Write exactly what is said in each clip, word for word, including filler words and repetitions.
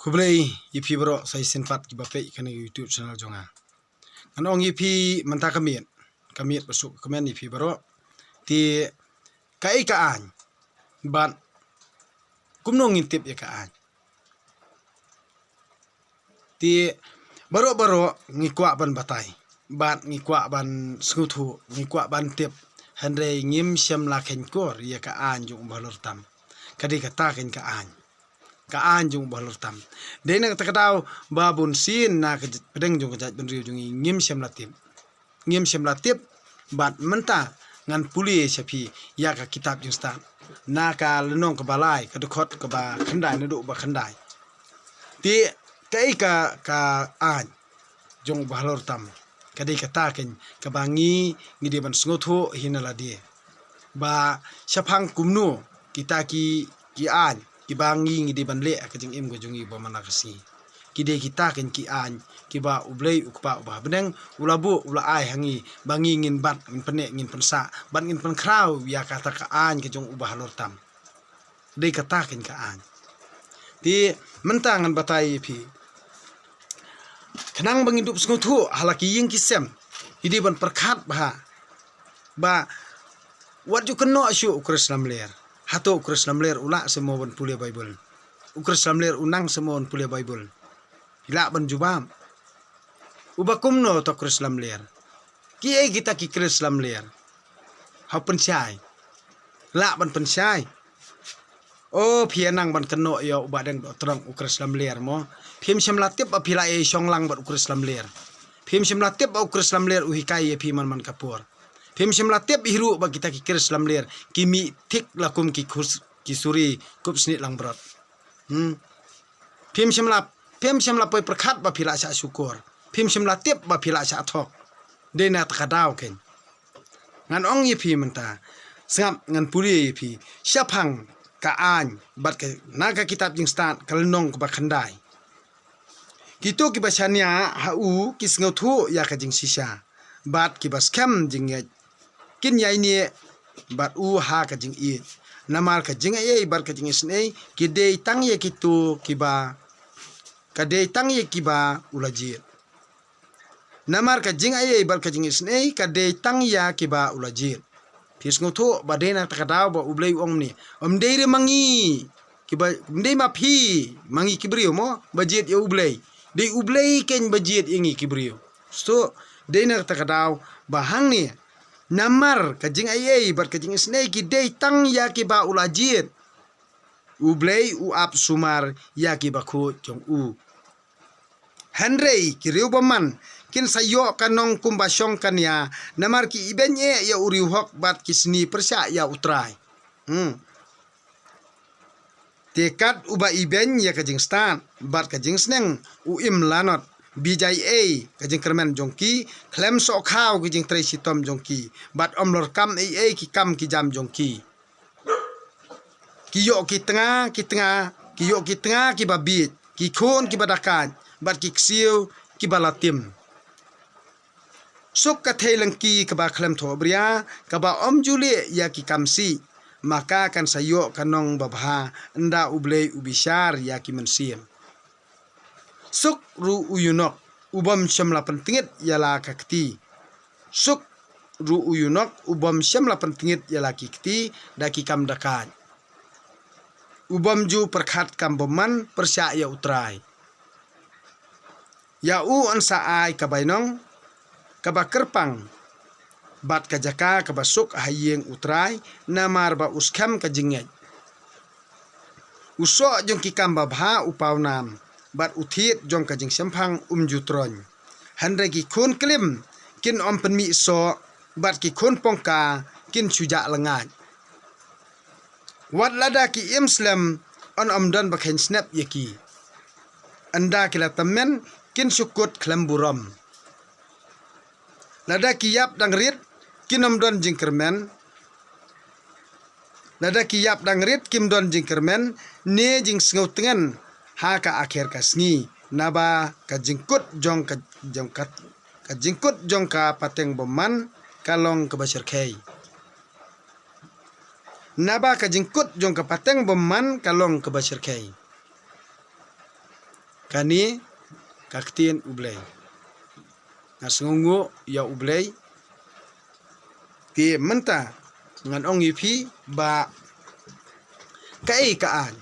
Khublei ïa phi baroh sa shisien pat kiba peit kane ka YouTube channel jong nga. Ngan ong ïa phi mynta ka miet, ka miet ba suk ka miet ïa phi baroh. Te kaei ka aiñ bad kumno ngin tip ïa ka aiñ? Te baroh baroh ngi kwah ban batai bad ngi kwah ban sngewthuh, ngi kwah ban tip, hynrei ngim shym la kheiñ kor ïa ka aiñ jong u bahalor tam. Ka dei kata keiñ ka aiñ, ka aiñ jong u bahalor tam. Dei na kata ka daw ba bun sien na ka pdeng jong ka jaitbynriew jong ngi ngim shym la tip, ngim shym la tip. Bad mynta ngan pule sha phi ïa ka kitab Jingstad, na ka lynnong kaba lai, ka dkhot kaba khyndai naduh ba khyndai. Te kaei ka, ka aiñ jong u bahalor tam? Ka dei kata keiñ kaba ngi, ngi dei ban sngewthuh hi na lade ba shaphang kumno kita ki, ki aiñ kiba ngi, ngi dei ban leh ha ka jingim ka jong ngi ba man la ka sngi. Ki dei kita keiñ ki aiñ kiba U Blei U Kpa uba ha bneng u la buh, u la ai ha ngi ba ngi ngin bat, ngin pynneh, ngin pynsah bad ngin pynkhraw ïa kata ka aiñ ka jong u bahalor tam. Dei kata keiñ ka aiñ. Te mynta ngan batai ïa phi, khnang ba ngin dup sngewthuh ha la ki ïing ki sem, ngi dei ban pyrkhat bha ba wat ju kynnoh shuh u Khrist lamler. Hato u Khrist lamler u lah se mo ban pule Baibl? U Khrist lamler u nang se mo ban pule Baibl? Phi lah ban jubab. Uba kumno uta u Khrist lamler? Kiei kita ki Khrist lamler? Hap pynshai. Lah ban pynshai. O, phi ïa nang ban kynnoh ïa u Bahdeng Dohtdong, u Khrist lamler mo? Phim shym la tip ba phi la ïa shong lang bad u Khrist lamler. Phim shym la tip ba u Khrist lamler u hikai ïa phi man man ka por. Phim shym la tip hi ruh ba kita ki Khrist lamler ki mih thik la kum ki khus-, ki suri kup snieh langbrot. Hmm. Phim shym la, phim shym la poi pyrkhat ba phi la shah shukor. Phim shym la tip ba phi la shah thok. Dei na kata ka daw keiñ ngan ong ïa phi mynta. Sngap, ngan pule ïa phi shaphang ka aiñ bad ka, na ka kitab Jingstad ka lynnong kaba khyndai. Kito kiba shaniah ha u ki sngewthuh ïa ka jingshisha, bad kiba skhem jingngeit kin ïaineh bad u ha ka jingïeit. Namar ka jingaiei bad ka jingisynei ki dei tang ïa kito kiba, ka dei tang ïa kiba u la jied. Namar ka jingaiei bad ka jingisynei ka dei tang ïa kiba u la jied. Phi sngewthuh ba dei na kata ka daw ba U Blei u ong mynne, ym dei re ma ngi kiba, ym dei ma phi, ma ngi ki briew mo, ba jied ïa U Blei. Dei U Blei keiñ ba jied ïa ngi ki briew. Sngewthuh, dei na kata ka daw ba hangne, namar ka jingaiei bad ka jingisynei ki dei tang ïa kiba u la jied, U Blei u ap sumar ïa kiba khuid jong u. Hynrei ki riewbymman kin sa ïoh ka nong kumba shong ka nia, namar ki ibeiñ eh ïa u riewhok bad ki sni pyrshah ïa U Trai. Hmm. Te kat uba ibeiñ ïa ka jingstad bad ka jingsneng u im lanot, bijai ei ka jingkyrmen jong ki, khlem sohkhaw ki jingtrei shitom jong ki, bad ym lorkam ei ei ki kam ki jam jong ki. Ki ïoh ki tnga, ki tnga, ki ïoh ki tnga kiba bieit, ki khun kiba dakaid, bad ki ksiew kiba la tim. Suk ka thei lyngki kaba khlem thohbria, kaba ym ju leh ïa ki kam sih, ma ka kan sa ïoh ka nong babha, ynda U Blei u bishar ïa ki mynsiem. Suk ruh u ïunok u bym shym la pyntngit ïa la ka kti. Suk ruh u ïunok u bym shym la pyntngit ïa la ki kti da ki kam dakaid. U bym ju pyrkhat kam bymman pyrshah ïa U Trai. Ïa u yn sa ai ka bainong kaba kyrpang bad ka jaka kaba suk ha ïing U Trai, namar ba u skhem ka jingngeit. U soh jong ki kam babha u paw nam, bad u thied jong ka jingshemphang um ju troiñ. Hynrei ki khun klim kin ym pynmih soh, bad ki khun pongka kin shu jah lyngngaid. Wat lada ki im slem, yn ym don ba kheiñ snep ïa ki. Ynda ki la tymmen, kin shu kut khlem burom. Lada ki ïap dang rit, kin ym don jingkyrmen. Lada ki ïap dang rit, kim don jingkyrmen ne jingsngew tngen ha ka akher ka sngi. Naba ka jingkut jong ka, jong ka, ka jingkut jong ka pateng bymman ka long kaba shyrkhei. Naba ka jingkut jong ka pateng bymman ka long kaba shyrkhei. kane ka ktien U Blei. Nga sngewnguh ïa U Blei. Te mynta ngan ong ïa phi ba kaei ka aiñ,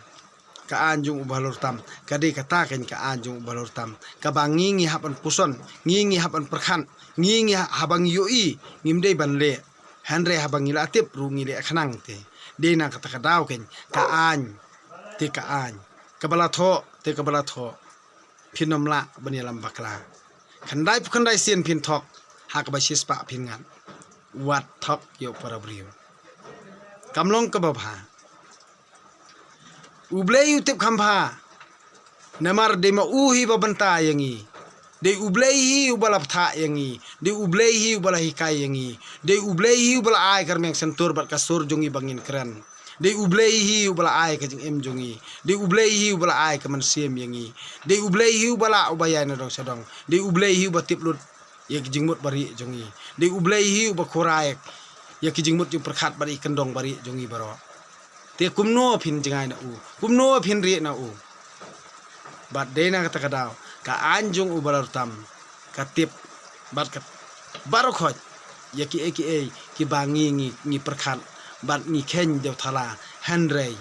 ka aiñ jong u bahalor tam, ka dei kata keiñ ka aiñ jong u bahalor tam, kaba ngi ngi hap ban puson, ngi ngi hap ban pyrkhat, ngi ngi ha-, haba ngi ïohi ngim dei ban leh. Hynrei haba ngi la tip ruh ngi leh khnang te. Dei na kata ka daw keiñ ka aiñ, te ka aiñ. Kaba la thoh, te kaba la thoh. Phin ym lah ban ïalam bakla. Khyndai phew khyndai sien phin thok, ha kaba shispah phin ngat. Wat thok ïa u para briew. Kam long kaba bha. U Blei u tip kham bha. Namar dei ma u hi ba bynta ïa ngi. Dei U Blei hi uba la bthah ïa ngi. Dei U Blei hi uba la hikai ïa ngi. Dei U Blei hi uba la ai ka rmiang sentur bad ka sur jong ngi ba ngin kren. Dei U Blei hi uba la ai ka jingim jong ngi. Dei U Blei hi uba la ai ka mynsiem ïa ngi. Dei U Blei hi uba la uba ïai na dong sha dong. Dei U Blei hi uba tip lut ïa ki jingmut barieh jong ngi. Dei U Blei hi uba khura ïa ki jingmut jingpyrkhat bad ïa ki kyndong barieh jong ngi baroh. Te kumno phin jngai na u, kumno phin rieh na u. Bad dei na kata ka daw ka aiñ jong u bahalor tam ka tip bad ka baroh khoit ïa kiei kiei kiba ngi ngi ngi pyrkhat bad ngi kheiñ dewthala. Hynrei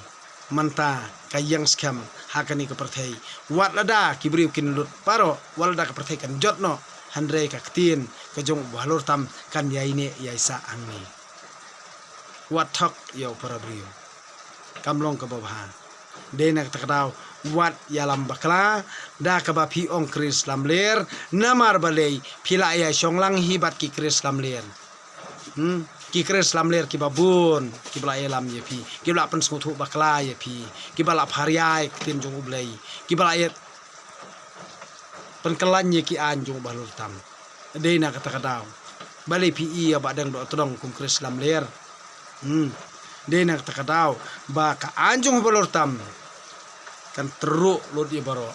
mynta ka ïeng skhem ha kane ka pyrthei. Wat lada ki briew kin lut baroh, wat lada ka pyrthei kan jot noh, hynrei ka ktien ka jong u bahalor tam kan ïai neh ïai sah hangne. Wat thok ïa u para briew. Kam long kaba bha. Dei na kata ka daw wat ïalam bakla da kaba phi ong Khrist lamler, namar balei phi la ïa shong lang hi bad ki Khrist lamler. Hmm? Ki Khrist lamler kiba bun kiba la ïalam ïa phi, kiba la pynsngewthuh bakla ïa phi, kiba la pharia ïa ka ktien jong U Blei, kiba la ïa pynkylla ïa ki aiñ jong u bahalor tam. Dei na kata ka daw balei phi ïa ba dang doh tdong kum Khrist lamler. Hmm. Dei na kata ka daw ba ka aiñ jong u bahalor tam kan tyrwa lut ïa baroh.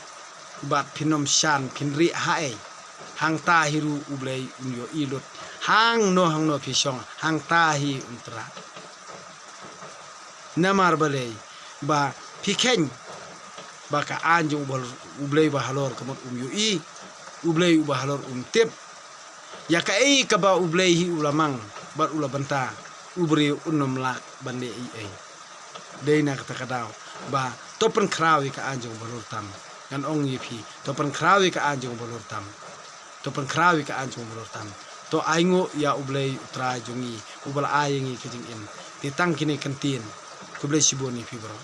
Bad phin ym shan phin rieh ha ei. Hangta hi ruh U Blei un ïohi lut. Hangno hangno phi shong hangta hi un tyrwa. Namar balei ba phi kheiñ ba ka aiñ jong u bahal-, U Blei bahalor ka mut um ïohi, U Blei u bahalor um tip. Ïa kaei kaba U Blei hi u la mang bad u la bynta, u briew un ym lah ban leh ei ei. Dei na kata ka daw ba to pynkhraw ïa ka aiñ jong u bahalor tam. Ngan ong ïa phi to pynkhraw ïa ka aiñ jong u bahalor tam. To pynkhraw ïa ka aiñ jong u bahalor tam. To ainguh ïa U Blei U Trai jong ngi uba la ai ïa ngi ka jingim. Te tang kine ki ktien. Khublei shibun ïa phi baroh.